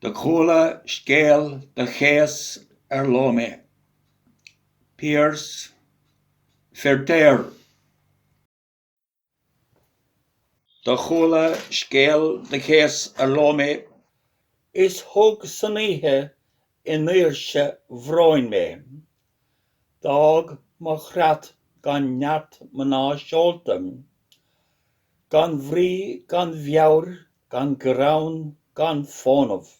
Do chuala scéal do chéas ar ló mé. Pearse Feirtéar. Do chuala scéal do chéas ar ló mé. Is thug san oíche i ndoirse bhróin mé. D'fhág mo chreat gan neart mná seolta, gan bhrí gan mheabhair gan greann gan fónamh.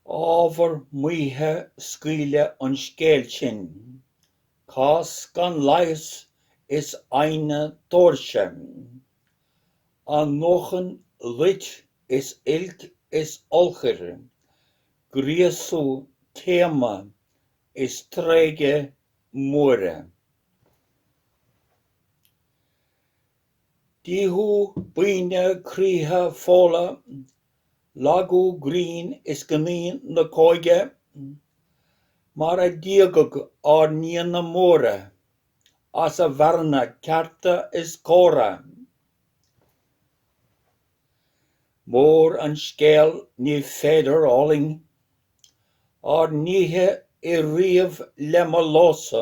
Ábhar maoithe scaoileadh an scéal sin, cás gan leigheas is foighne tóirse, athnuachan loit is oilc is ulchair, gríosú taoma is tréige mhuire. Díothú buíne croíthe Fódhla, lagú grinn is gnaoi na cóige, mar a díogadh ár nianna móra as a bhfearanna cearta is córa. Mór an scéal ní féidir fhulaing, ár ndíotha i ríomh le mo lósa.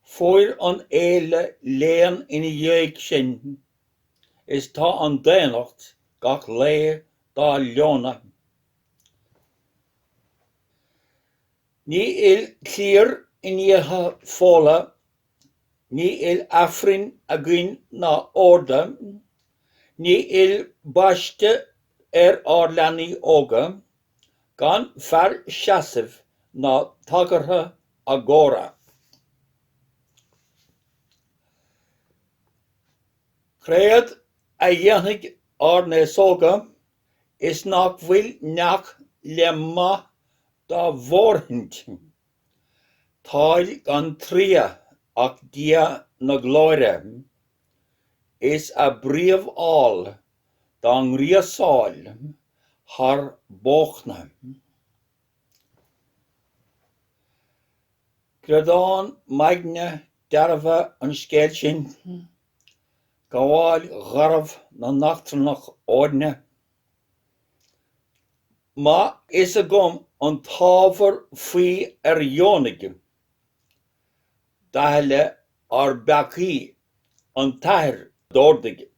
Fuair an fhéile léan ina dhiaidh sin is tá an daonnacht gach lae dá leonadh. Ní fhuil cliar i ndíotha Fódhla, ní fhuil Aifrinn againn ná órda, ní fhuil baisteadh ar ár leanaí óga, gan fear seasaimh ná tagartha agóra. Créad a dhéanfaidh ár n-aosóga is nach bhfuil neach le maith dá bhfóirthint, táid gan triath ach Dia na glóire, is a bpríomh-fhál dá ngríosáil thar bóchna. Greadán maigne dearfa an scéal sin, gabháil gharbh na n-eachtrannach eorna. Maith fhios agam an t-ábhar faoi ar dheonaigh d'aithle ár bpeacaí an tAthair d'ordaigh.